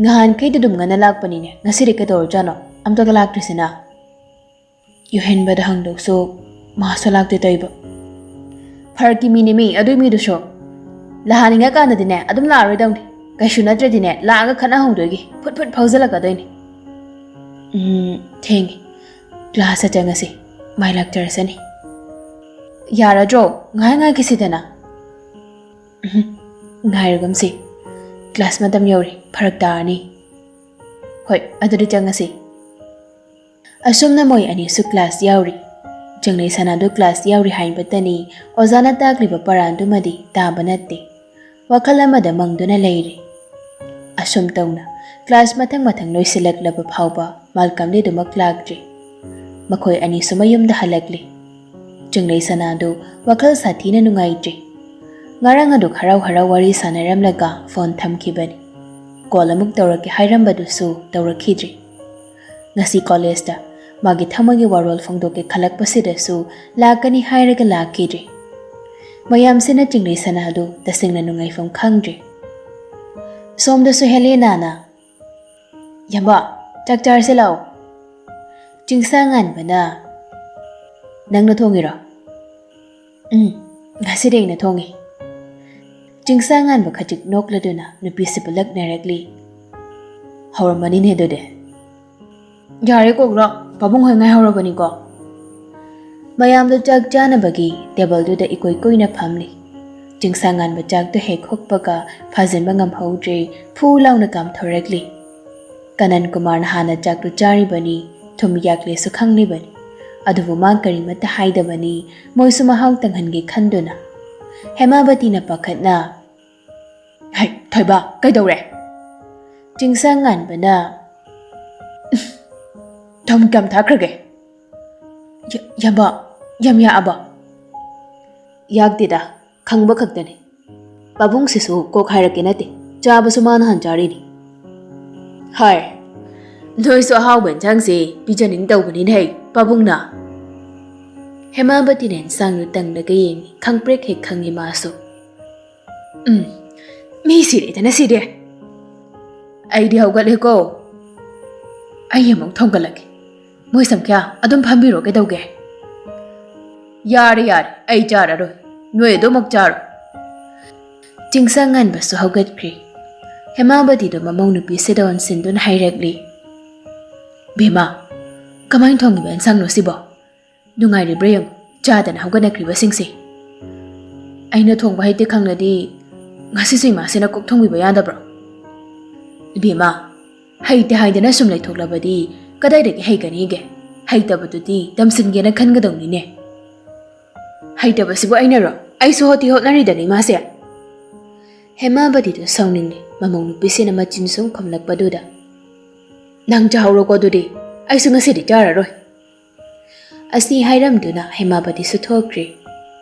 "ꯅꯍꯥꯟꯈꯩꯗꯤ ꯑꯗꯨꯝ ꯉꯟꯅ ꯂꯥꯛꯄꯅꯤꯅꯦ, ꯉꯁꯤꯗꯤ ꯀꯩꯗꯧꯔꯖꯥꯠꯅꯣ? ꯑꯝꯇꯒ ꯂꯥꯛꯇ꯭ꯔꯤꯁꯤꯅ?" ꯌꯨꯍꯦꯟꯕꯗ ꯍꯪꯗꯣꯛꯁꯨ ꯃꯥꯁꯨ ꯂꯥꯛꯇꯦ ꯇꯧꯏꯕ꯫ "ꯐꯔꯛꯀꯤ ꯃꯤꯅꯦ ꯃꯤ, ꯑꯗꯨꯏ ꯃꯤꯗꯨꯁꯨ꯫ ꯂꯥꯛꯍꯟꯅꯤꯡꯉꯀꯥꯟꯗꯗꯤꯅꯦ ꯑꯗꯨꯝ ꯂꯥꯛꯑꯔꯣꯏꯗꯧꯅꯤ꯫ ꯀꯩꯁꯨ ꯅꯠꯇ꯭ꯔꯗꯤꯅꯦ ꯂꯥꯛꯑꯒ ꯈꯠꯅ ꯍꯧꯗꯣꯏꯒꯤ ꯐꯨꯠ ꯐꯨꯠ ꯐꯥꯎꯖꯜꯂꯛꯀꯗꯣꯏꯅꯤ꯫" "ꯎꯝ, ꯊꯦꯡꯉꯦ꯫ ꯀ꯭ꯂꯥꯁꯇ ꯆꯪꯉꯁꯤ꯫ ꯃꯥꯏ ꯂꯥꯛꯆꯔꯁꯅꯤ꯫" "ꯌꯥꯔꯗ꯭ꯔꯣ? ꯉꯥꯏꯍꯥꯛ ꯉꯥꯏꯈꯤꯁꯤꯗꯅ꯫" "ꯎꯝ, ꯉꯥꯏꯔꯒꯨꯝꯁꯤ꯫ ꯀ꯭ꯂꯥꯁ ꯃꯇꯝ ꯌꯧꯔꯦ, ꯐꯔꯛ ꯇꯥꯔꯅꯤ꯫" "ꯍꯣꯏ, ꯑꯗꯨꯗꯤ ꯆꯪꯉꯁꯤ꯫" ꯑꯁꯨꯝꯅ ꯃꯣꯏ ꯑꯅꯤꯁꯨ ꯀ꯭ꯂꯥꯁ ꯌꯥꯎꯔꯤ꯫ ꯆꯤꯡꯂꯩ ꯁꯅꯥꯗꯨ ꯀ꯭ꯂꯥꯁ ꯌꯥꯎꯔꯤ ꯍꯥꯏꯕꯇꯅꯤ, ꯑꯣꯖꯥꯅ ꯇꯥꯛꯂꯤꯕ ꯄꯔꯥꯗꯨꯃꯗꯤ ꯇꯥꯕ ꯅꯠꯇꯦ꯫ ꯋꯥꯈꯜ ꯑꯃꯗ ꯃꯪꯗꯨꯅ ꯂꯩꯔꯤ꯫ ꯑꯁꯨꯝ ꯇꯧꯅ ꯀ꯭ꯂꯥꯁ ꯃꯊꯪ ꯃꯊꯪ ꯂꯣꯏꯁꯤꯜꯂꯛꯂꯕ ꯐꯥꯎꯕ ꯃꯥꯜꯀꯝꯗꯤ ꯑꯗꯨꯃꯛ ꯂꯥꯛꯇ꯭ꯔꯤ꯫ ꯃꯈꯣꯏ ꯑꯅꯤꯁꯨ ꯃꯌꯨꯝꯗ ꯍꯜꯂꯛꯂꯤ꯫ ꯆꯤꯡꯂꯩ ꯁꯅꯥꯗꯨ ꯋꯥꯈꯜ ꯁꯥꯊꯤꯅ ꯅꯨꯡꯉꯥꯏꯇ꯭ꯔꯤ꯫ ꯉꯔꯥꯡ ꯑꯗꯨ ꯍꯔꯥꯎ ꯍꯔꯥꯎ ꯋꯥꯔꯤ ꯁꯥꯟꯅꯔꯝꯂꯒ ꯐꯣꯟ ꯊꯝꯈꯤꯕꯅꯤ꯫ ꯀꯣꯜ ꯑꯃꯨꯛ ꯇꯧꯔꯛꯀꯦ ꯍꯥꯏꯔꯝꯕꯗꯨꯁꯨ ꯇꯧꯔꯛꯈꯤꯗ꯭ꯔꯤ꯫ ꯉꯁꯤ ꯀꯣꯂꯦꯖꯇ ꯃꯥꯒꯤ ꯊꯃꯣꯏꯒꯤ ꯋꯥꯔꯣꯜ ꯐꯣꯡꯗꯣꯛꯀꯦ ꯈꯜꯂꯛꯄꯁꯤꯗꯁꯨ ꯂꯥꯛꯀꯅꯤ ꯍꯥꯏꯔꯒ ꯂꯥꯛꯈꯤꯗ꯭ꯔꯤ꯫ ꯃꯌꯥꯝꯁꯤꯅ ꯆꯤꯡꯂꯩ ꯁꯅꯥꯗꯨ ꯇꯁꯦꯡꯅ ꯅꯨꯡꯉꯥꯏꯐꯝ ꯈꯪꯗ꯭ꯔꯤ꯫ ꯁꯣꯝꯗꯁꯨ ꯍꯦꯂꯦꯅꯥꯅ, "ꯌꯥꯝꯕ, ꯆꯥꯛ ꯆꯥꯔꯁꯤ ꯂꯥꯛꯑꯣ꯫" ꯆꯤꯡꯁꯥ ꯉꯥꯟꯕꯅ, "ꯅꯪꯅ ꯊꯣꯡꯉꯤꯔꯣ?" "ꯎꯝ, ꯉꯁꯤꯗꯤ ꯑꯩꯅ ꯊꯣꯡꯉꯤ꯫" ꯆꯤꯡꯁꯥ ꯉꯥꯟꯕ ꯈꯖꯤꯛ ꯅꯣꯛꯂꯗꯨꯅ ꯅꯨꯄꯤꯁꯤꯕꯨ ꯂꯛꯅꯔꯛꯂꯤ꯫ "ꯍꯧꯔꯝꯃꯅꯤꯅꯦ ꯑꯗꯨꯗꯤ꯫" "ꯌꯥꯔꯦ ꯀꯣꯛꯂꯣ, ꯄꯥꯕꯨꯡ ꯍꯣꯏ ꯉꯥꯏꯍꯧꯔꯕꯅꯤꯀꯣ꯫" ꯃꯌꯥꯝꯗꯨ ꯆꯥꯛ ꯆꯥꯅꯕꯒꯤ ꯇꯦꯕꯜꯗꯨꯗ ꯏꯀꯣꯏ ꯀꯣꯏꯅ ꯐꯝꯂꯤ꯫ ꯆꯤꯡꯁꯥ ꯉꯥꯟꯕ ꯆꯥꯛꯇꯨ ꯍꯦꯛ ꯍꯨꯛꯄꯒ ꯐꯥꯖꯤꯟꯕ ꯉꯝꯍꯧꯗ꯭ꯔꯦ, ꯐꯨ ꯂꯥꯎꯅ ꯀꯥꯝꯊꯣꯔꯛꯂꯤ꯫ ꯀꯅꯟ ꯀꯨꯃꯥꯔꯅ ꯍꯥꯟꯅ ꯆꯥꯛꯇꯨ ꯆꯥꯔꯤꯕꯅꯤ, ꯊꯨꯝ ꯌꯥꯛꯂꯦꯁꯨ ꯈꯪꯂꯤꯕꯅꯤ꯫ ꯑꯗꯨꯕꯨ ꯃꯥ ꯀꯔꯤꯃꯠꯇ ꯍꯥꯏꯗꯕꯅꯤ, ꯃꯣꯏꯁꯨ ꯃꯍꯥꯎ ꯇꯪꯍꯟꯒꯦ ꯈꯟꯗꯨꯅ꯫ ꯍꯦꯃꯥꯕꯇꯤꯅ ꯄꯥꯈꯠꯅ, "ꯍꯩ, ꯊꯣꯏꯕ, ꯀꯩꯗꯧꯔꯦ?" ꯆꯤꯡꯁꯥꯡ ꯉꯥꯟꯕꯅ, "ꯊꯨꯝ ꯀꯌꯥꯝ ꯊꯥꯛꯈ꯭ꯔꯒꯦ?" "ꯌꯥ-, ꯌꯥꯝꯕ, ꯌꯥꯝ ꯌꯥꯛꯑꯕ?" "ꯌꯥꯛꯇꯦꯗ, ꯈꯪꯕ ꯈꯛꯇꯅꯤ꯫ ꯄꯥꯕꯨꯡꯁꯤꯁꯨ ꯀꯣꯛ ꯍꯥꯏꯔꯛꯀꯦ ꯅꯠꯇꯦ, ꯆꯥꯕꯁꯨ ꯃꯥꯅ ꯍꯥꯟ ꯆꯥꯔꯤꯅꯤ꯫" "ꯍꯥꯏ, ꯅꯣꯏꯁꯨ ꯑꯍꯥꯎꯕ ꯏꯟꯁꯥꯡꯁꯦ ꯄꯤꯖꯅꯤꯡ ꯇꯧꯕꯅꯤꯅꯦ ꯍꯩ, ꯄꯥꯕꯨꯡꯅ꯫" ꯍꯦꯃꯥꯕꯇꯤꯅ ꯏꯟꯁꯥꯡꯗꯨ ꯇꯪꯂꯒ ꯌꯦꯡꯉꯤ, ꯈꯪꯄ꯭ꯔꯦꯛ ꯍꯦꯛ ꯈꯪꯉꯤ ꯃꯥꯁꯨ꯫ "ꯎꯝ, ꯃꯤ ꯁꯤꯔꯦꯗꯅ ꯁꯤꯔꯦ꯫ ꯑꯩꯗꯤ ꯍꯧꯒꯠꯂꯦꯀꯣ꯫ ꯑꯩ ꯑꯃꯨꯛ ꯊꯣꯡꯒꯠꯂꯒꯦ꯫ ꯃꯣꯏ ꯁꯪꯈ꯭ꯌꯥ ꯑꯗꯨꯝ ꯐꯝꯕꯤꯔꯣ, ꯀꯩꯗꯧꯒꯦ?" "ꯌꯥꯔꯦ, ꯌꯥꯔꯦ, ꯑꯩ ꯆꯥꯔꯔꯣꯏ꯫ ꯅꯣꯏ ꯑꯗꯨꯃꯛ ꯆꯥꯔꯣ꯫" ꯆꯤꯡꯁꯥꯡ ꯉꯥꯟꯕꯁꯨ ꯍꯧꯒꯠꯈ꯭ꯔꯦ꯫ ꯍꯦꯃꯥꯕꯇꯤꯗꯣ ꯃꯃꯧ ꯅꯨꯄꯤꯁꯤꯗ ꯑꯣꯟꯁꯤꯟꯗꯨꯅ ꯍꯥꯏꯔꯛꯂꯤ, "ꯕꯦꯝꯃ, ꯀꯃꯥꯏꯅ ꯊꯣꯡꯉꯤꯕ ꯏꯟꯁꯥꯡꯅꯣ ꯁꯤꯕꯣ? ꯅꯨꯡꯉꯥꯏꯔꯤꯕ꯭ꯔꯥ ꯌꯦꯡꯉꯨ, ꯆꯥꯗꯅ ꯍꯧꯒꯠꯅꯈ꯭ꯔꯤꯕꯁꯤꯡꯁꯦ꯫ ꯑꯩꯅ ꯊꯣꯡꯕ ꯍꯩꯇꯦ ꯈꯪꯂꯗꯤ ꯉꯁꯤꯁꯨ ꯏꯃꯥꯁꯤꯅ ꯀꯣꯛ ꯊꯣꯡꯕꯤꯕ ꯌꯥꯗꯕ꯭ꯔꯣ?" "ꯏꯕꯦꯝꯃ, ꯍꯩꯇꯦ ꯍꯥꯏꯗꯅ ꯁꯨꯝ ꯂꯩꯊꯣꯛꯂꯕꯗꯤ ꯀꯗꯥꯏꯗꯒꯤ ꯍꯩꯒꯅꯤꯒꯦ? ꯍꯩꯇꯕꯗꯨꯗꯤ ꯇꯝꯁꯤꯟꯒꯦꯅ ꯈꯟꯒꯗꯧꯅꯤꯅꯦ꯫" "ꯍꯩꯇꯕꯁꯤꯕꯨ ꯑꯩꯅꯔꯣ? ꯑꯩꯁꯨ ꯍꯣꯠꯇꯤ ꯍꯣꯠꯅꯔꯤꯗꯅ ꯏꯃꯥꯁꯦ꯫" ꯍꯦꯃꯥꯕꯇꯤꯗꯨ ꯁꯥꯎꯅꯤꯡꯂꯦ꯫ ꯃꯃꯧ ꯅꯨꯄꯤꯁꯤꯅ ꯃꯆꯤꯟ ꯁꯨꯝ ꯈꯨꯝꯂꯛꯄꯗꯨꯗ, "ꯅꯪ ꯆꯥꯍꯧꯔꯣꯀꯣ ꯑꯗꯨꯗꯤ, ꯑꯩꯁꯨ ꯉꯁꯤꯗꯤ ꯆꯥꯔꯔꯣꯏ꯫" ꯑꯁꯤ ꯍꯥꯏꯔꯝꯗꯨꯅ ꯍꯦꯃꯥꯕꯇꯤꯁꯨ ꯊꯣꯛꯈ꯭ꯔꯦ꯫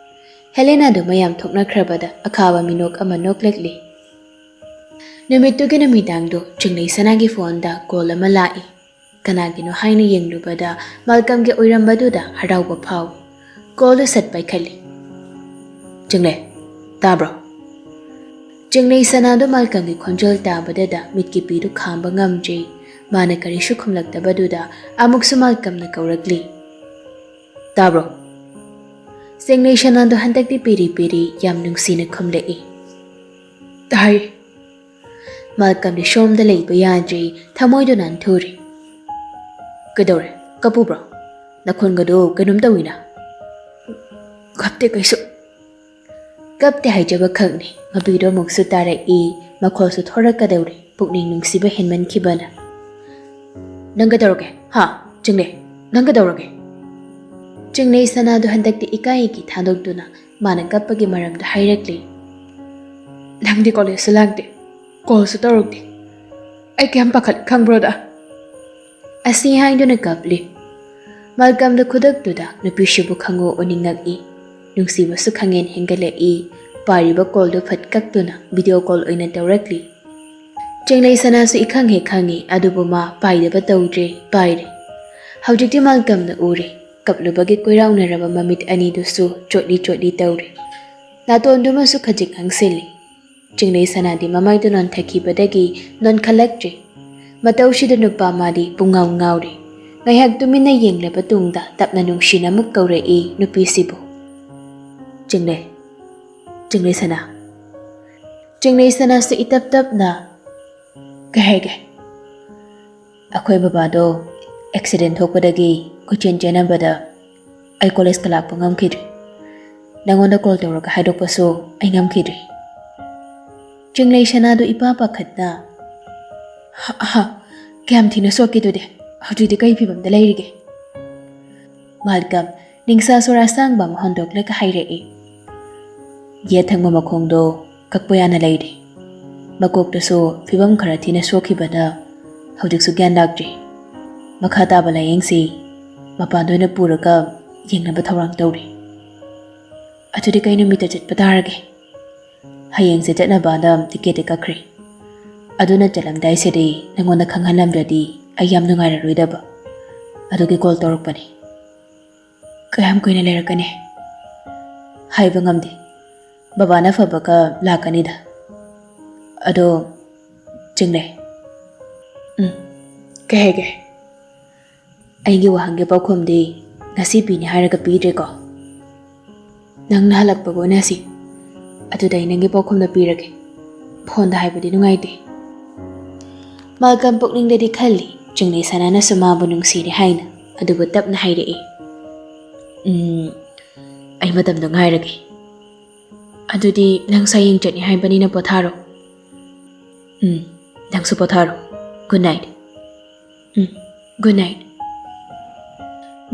ꯍꯦꯂꯦꯅꯥꯗꯨ ꯃꯌꯥꯝ ꯊꯣꯛꯅꯈ꯭ꯔꯕꯗ ꯑꯈꯥꯕ ꯃꯤꯅꯣꯛ ꯑꯃ ꯅꯣꯛꯂꯛꯂꯤ꯫ ꯅꯨꯃꯤꯠꯇꯨꯒꯤ ꯅꯨꯃꯤꯗꯥꯡꯗꯣ ꯆꯤꯡꯂꯩ ꯁꯅꯥꯒꯤ ꯐꯣꯟꯗ ꯀꯣꯜ ꯑꯃ ꯂꯥꯛꯏ꯫ ꯀꯅꯥꯒꯤꯅꯣ ꯍꯥꯏꯅ ꯌꯦꯡꯂꯨꯕꯗ ꯃꯥꯜꯀꯝꯒꯤ ꯑꯣꯏꯔꯝꯕꯗꯨꯗ ꯍꯔꯥꯎꯕ ꯐꯥꯎꯏ꯫ ꯀꯣꯜꯗꯨ ꯁꯠ ꯄꯥꯏꯈꯠꯂꯤ꯫ "ꯆꯤꯡꯂꯩ, ꯇꯥꯕ꯭ꯔꯣ?" ꯆꯤꯡꯂꯩ ꯁꯅꯥꯗꯨ ꯃꯥꯜꯀꯝꯒꯤ ꯈꯣꯟꯖꯦꯜ ꯇꯥꯕꯗꯗ ꯃꯤꯠꯀꯤ ꯄꯤꯗꯨ ꯈꯥꯝꯕ ꯉꯝꯗ꯭ꯔꯦ꯫ ꯃꯥꯅ ꯀꯔꯤꯁꯨ ꯈꯨꯝꯂꯛꯇꯕꯗꯨꯗ ꯑꯃꯨꯛꯁꯨ ꯃꯥꯜꯀꯝꯅ ꯀꯧꯔꯛꯂꯤ꯫ "ꯇꯥꯕ꯭ꯔꯣ?" ꯆꯤꯡꯂꯩ ꯁꯅꯥꯗꯨ ꯍꯟꯗꯛꯇꯤ ꯄꯤꯔꯤ ꯄꯤꯔꯤ ꯌꯥꯝ ꯅꯨꯡꯁꯤꯅ ꯈꯨꯝꯂꯛꯏ꯫ "ꯇꯥꯏ꯫" ꯃꯥꯜꯀꯝꯗꯤ ꯁꯣꯝꯗ ꯂꯩꯕ ꯌꯥꯗ꯭ꯔꯦ, ꯊꯃꯣꯏꯗꯨ ꯅꯥꯟꯊꯨꯔꯦ꯫ "ꯀꯩꯗꯧꯔꯦ? ꯀꯞꯄꯨꯕ꯭ꯔꯣ? ꯅꯈꯣꯟꯒꯗꯣ ꯀꯩꯅꯣꯝ ꯇꯧꯏꯅ꯫" "ꯀꯞꯇꯦ ꯀꯩꯁꯨ꯫" ꯀꯞꯇꯦ ꯍꯥꯏꯖꯕ ꯈꯛꯅꯤ꯫ ꯃꯄꯤꯗꯣ ꯑꯃꯨꯛꯁꯨ ꯇꯥꯔꯛꯏ, ꯃꯈꯣꯜꯁꯨ ꯊꯣꯔꯛꯀꯗꯧꯔꯦ꯫ ꯄꯨꯛꯅꯤꯡ ꯅꯨꯡꯁꯤꯕ ꯍꯦꯟꯃꯟꯈꯤꯕꯅ꯫ "ꯅꯪ ꯀꯩꯗꯧꯔꯒꯦ? ꯍꯥ? ꯆꯤꯡꯂꯩ, ꯅꯪ ꯀꯩꯗꯧꯔꯒꯦ?" ꯆꯤꯡꯂꯩ ꯁꯅꯥꯗꯨ ꯍꯟꯗꯛꯇꯤ ꯏꯀꯥꯏ ꯏꯀꯤ ꯊꯥꯗꯣꯛꯇꯨꯅ ꯃꯥꯅ ꯀꯞꯄꯒꯤ ꯃꯔꯝꯗꯣ ꯍꯥꯏꯔꯛꯂꯤ꯫ "ꯅꯪꯗꯤ ꯀꯣꯂꯦꯖꯁꯨ ꯂꯥꯛꯇꯦ, ꯀꯣꯜꯁꯨ ꯇꯧꯔꯛꯇꯦ꯫ ꯑꯩ ꯀꯌꯥꯝ ꯄꯥꯈꯠꯂꯤ ꯈꯪꯕ꯭ꯔꯣꯗ?" ꯑꯁꯤ ꯍꯥꯏꯗꯨꯅ ꯀꯞꯂꯤ꯫ ꯃꯥꯜꯀꯝꯗ ꯈꯨꯗꯛꯇꯨꯗ ꯅꯨꯄꯤꯁꯤꯕꯨ ꯈꯪꯉꯨ ꯎꯅꯤꯡꯉꯛꯏ꯫ ꯅꯨꯡꯁꯤꯕꯁꯨ ꯈꯪꯍꯦꯟ ꯍꯦꯟꯒꯠꯂꯛꯏ꯫ ꯄꯥꯏꯔꯤꯕ ꯀꯣꯜꯗꯨ ꯐꯠ ꯀꯛꯇꯨꯅ ꯚꯤꯗꯤꯑꯣ ꯀꯣꯜ ꯑꯣꯏꯅ ꯇꯧꯔꯛꯂꯤ꯫ ꯆꯤꯡꯂꯩ ꯁꯅꯥꯁꯨ ꯏꯈꯪ ꯍꯦꯛ ꯈꯪꯉꯤ, ꯑꯗꯨꯕꯨ ꯃꯥ ꯄꯥꯏꯗꯕ ꯇꯧꯗ꯭ꯔꯦ, ꯄꯥꯏꯔꯦ꯫ ꯍꯧꯖꯤꯛꯇꯤ ꯃꯥꯜꯀꯝꯅ ꯎꯔꯦ꯫ ꯀꯞꯂꯨꯕꯒꯤ ꯀꯣꯏꯔꯥꯎꯅꯔꯕ ꯃꯃꯤꯠ ꯑꯅꯤꯗꯨꯁꯨ ꯆꯣꯠꯂꯤ ꯆꯣꯠꯂꯤ ꯇꯧꯔꯦ꯫ ꯅꯥꯇꯣꯟꯗꯨꯃꯁꯨ ꯈꯖꯤꯛ ꯍꯪꯁꯤꯜꯂꯤ꯫ ꯆꯤꯡꯂꯩ ꯁꯅꯥꯗꯤ ꯃꯃꯥꯏꯗꯨ ꯅꯣꯟꯊꯈꯤꯕꯗꯒꯤ ꯅꯣꯟꯈꯠꯂꯛꯇ꯭ꯔꯦ꯫ ꯃꯇꯧꯁꯤꯗ ꯅꯨꯄꯥ ꯃꯥꯗꯤ ꯄꯨꯡꯉꯥꯎ ꯉꯥꯎꯔꯦ꯫ ꯉꯥꯏꯍꯥꯛ ꯇꯨꯃꯤꯟꯅ ꯌꯦꯡꯂꯕ ꯇꯨꯡꯗ ꯇꯞꯅ ꯅꯨꯡꯁꯤꯅ ꯑꯃꯨꯛ ꯀꯧꯔꯛꯏ ꯅꯨꯄꯤꯁꯤꯕꯨ꯫ "ꯆꯤꯡꯂꯩ, ꯆꯤꯡꯂꯩ ꯁꯅꯥ, ꯆꯤꯡꯂꯩ ꯁꯅꯥꯁꯨ ꯏꯇꯞ ꯇꯞꯅ ꯀꯩ ꯍꯥꯏꯒꯦ?" "ꯑꯩꯈꯣꯏ ꯕꯕꯥꯗꯣ ꯑꯦꯛꯁꯤꯗꯦꯟ ꯊꯣꯛꯄꯗꯒꯤ ꯀꯣꯏꯆꯦꯟ ꯆꯦꯟꯅꯕꯗ ꯑꯩ ꯀꯣꯂꯦꯖꯀ ꯂꯥꯛꯄ ꯉꯝꯈꯤꯗ꯭ꯔꯦ꯫ ꯅꯪꯉꯣꯟꯗ ꯀꯣꯜ ꯇꯧꯔꯒ ꯍꯥꯏꯗꯣꯛꯄꯁꯨ ꯑꯩ ꯉꯝꯈꯤꯗ꯭ꯔꯦ꯫" ꯆꯤꯡꯂꯩ ꯁꯅꯥꯗꯨ ꯏꯄꯥ ꯄꯥꯈꯠꯅ, "ꯍ, ꯍ, ꯀꯌꯥꯝ ꯊꯤꯅ ꯁꯣꯛꯀꯦꯗꯨꯗꯤ? ꯍꯧꯖꯤꯛꯇꯤ ꯀꯔꯤ ꯐꯤꯕꯝꯗ ꯂꯩꯔꯤꯒꯦ?" ꯃꯥꯜꯀꯝ ꯅꯤꯡꯁꯥ ꯁꯣꯔ ꯑꯁꯥꯡꯕ ꯑꯃ ꯍꯣꯟꯗꯣꯛꯂꯒ ꯍꯥꯏꯔꯛꯏ꯫ ꯌꯦꯠ ꯊꯪꯕ ꯃꯈꯣꯡꯗꯣ ꯀꯛꯄ ꯌꯥꯅ ꯂꯩꯔꯦ꯫ ꯃꯀꯣꯛꯇꯁꯨ ꯐꯤꯕꯝ ꯈꯔ ꯊꯤꯅ ꯁꯣꯛꯈꯤꯕꯅ ꯍꯧꯖꯤꯛꯁꯨ ꯒ꯭ꯌꯥꯟ ꯂꯥꯛꯇ꯭ꯔꯤ꯫ ꯃꯈꯥ ꯇꯥꯕ ꯂꯥꯌꯦꯡꯁꯤ ꯃꯄꯥꯟꯗ ꯑꯣꯏꯅ ꯄꯨꯔꯒ ꯌꯦꯡꯅꯕ ꯊꯧꯔꯥꯡ ꯇꯧꯔꯤ꯫ ꯑꯗꯨꯗꯤ ꯀꯩ ꯅꯨꯃꯤꯠꯇ ꯆꯠꯄ ꯇꯥꯔꯒꯦ? ꯍꯌꯦꯡꯁꯦ ꯆꯠꯅꯕꯅ ꯇꯤꯀꯦꯠꯇꯤ ꯀꯛꯈ꯭ꯔꯦ꯫ ꯑꯗꯨꯅ ꯆꯠꯂꯝꯗꯥꯏꯁꯤꯗꯤ ꯅꯪꯉꯣꯟꯗ ꯈꯪꯍꯜꯂꯝꯗ꯭ꯔꯗꯤ ꯑꯩ ꯌꯥꯝ ꯅꯨꯡꯉꯥꯏꯔꯔꯣꯏꯗꯕ꯫ ꯑꯗꯨꯒꯤ ꯀꯣꯜ ꯇꯧꯔꯛꯄꯅꯤ꯫ ꯀꯌꯥꯝ ꯀꯨꯏꯅ ꯂꯩꯔꯛꯀꯅꯤ? ꯍꯥꯏꯕ ꯉꯝꯗꯦ꯫ ꯕꯕꯥꯅ ꯐꯕꯒ ꯂꯥꯛꯀꯅꯤꯗ꯫ ꯑꯗꯣ, ꯆꯤꯡꯂꯩ꯫ ꯎꯝ, ꯀꯩ ꯍꯥꯏꯒꯦ? ꯑꯩꯒꯤ ꯋꯥꯍꯪꯒꯤ ꯄꯥꯎꯈꯨꯝꯗꯤ ꯉꯁꯤ ꯄꯤꯅꯤ ꯍꯥꯏꯔꯒ ꯄꯤꯗ꯭ꯔꯦꯀꯣ꯫ ꯅꯪꯅ ꯍꯜꯂꯛꯄꯒ ꯎꯅꯁꯤ꯫ ꯑꯗꯨꯗ ꯑꯩ ꯅꯪꯒꯤ ꯄꯥꯎꯈꯨꯝꯗꯣ ꯄꯤꯔꯒꯦ꯫ ꯐꯣꯟꯗ ꯍꯥꯏꯕꯗꯤ ꯅꯨꯡꯉꯥꯏꯇꯦ꯫ ꯃꯥꯜꯀꯝ ꯄꯨꯛꯅꯤꯡꯗꯗꯤ ꯈꯜꯂꯤ, ꯆꯤꯡꯂꯩ ꯁꯅꯥꯅꯁꯨ ꯃꯥꯕꯨ ꯅꯨꯡꯁꯤꯔꯦ ꯍꯥꯏꯅ, ꯑꯗꯨꯕꯨ ꯇꯞꯅ ꯍꯥꯏꯔꯛꯏ, "ꯎꯝ, ꯑꯩ ꯃꯇꯝꯗꯣ ꯉꯥꯏꯔꯒꯦ꯫ ꯑꯗꯨꯗꯤ ꯅꯪꯁꯨ ꯍꯌꯦꯡ ꯆꯠꯅꯤ ꯍꯥꯏꯕꯅꯤꯅ ꯄꯣꯊꯥꯔꯣ꯫ ꯎꯝ, ꯅꯪꯁꯨ ꯄꯣꯊꯥꯔꯣ꯫ Good night. ꯎꯝ, ꯒꯨꯗ ꯅꯥꯏꯠ꯫"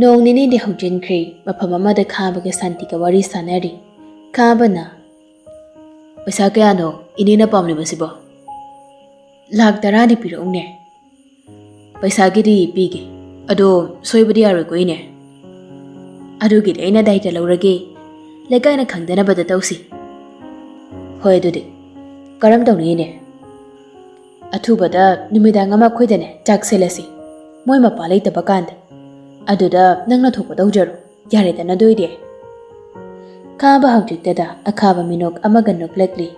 ꯅꯣꯡ ꯅꯤꯅꯤꯗꯤ ꯍꯧꯖꯤꯟꯈ꯭ꯔꯦ, ꯃꯐꯝ ꯑꯃꯗ ꯈꯥꯕꯒ ꯁꯥꯟꯇꯤꯒ ꯋꯥꯔꯤ ꯁꯥꯟꯅꯔꯤ꯫ ꯈꯥꯕꯅ, "ꯄꯩꯁꯥ ꯀꯌꯥꯅꯣ ꯏꯅꯦꯅ ꯄꯥꯝꯂꯤꯕꯁꯤꯕꯣ?" "ꯂꯥꯛ ꯇꯔꯥꯗꯤ ꯄꯤꯔꯛꯎꯅꯦ꯫" "ꯄꯩꯁꯥꯒꯤꯗꯤ ꯄꯤꯒꯦ, ꯑꯗꯣ ꯁꯣꯏꯕꯗꯤ ꯌꯥꯔꯣꯏꯀꯣ ꯏꯅꯦ?" "ꯑꯗꯨꯒꯤꯗꯤ ꯑꯩꯅ ꯗꯥꯏꯇ ꯂꯧꯔꯒꯦ, ꯂꯩꯀꯥꯏꯅ ꯈꯪꯗꯅꯕꯗ ꯇꯧꯁꯤ꯫" "ꯍꯣꯏ, ꯑꯗꯨꯗꯤ ꯀꯔꯝ ꯇꯧꯅꯤ ꯏꯅꯦ?" "ꯑꯊꯨꯕꯗ ꯅꯨꯃꯤꯗꯥꯡ ꯑꯃ ꯑꯩꯈꯣꯏꯗꯅꯦ ꯆꯥꯛ ꯁꯤꯜꯂꯁꯤ, ꯃꯣꯏ ꯃꯄꯥ ꯂꯩꯇꯕ ꯀꯥꯟꯗ, ꯑꯗꯨꯗ ꯅꯪꯅ ꯊꯣꯛꯄ ꯇꯧꯖꯔꯣ, ꯌꯥꯔꯦꯗꯅ ꯑꯗꯨ ꯑꯣꯏꯗꯤ?" ꯈꯥꯕ ꯍꯧꯖꯤꯛꯇꯗ ꯑꯈꯥꯕ ꯃꯤꯅꯣꯛ ꯑꯃꯒ ꯅꯣꯛꯂꯛꯂꯤ꯫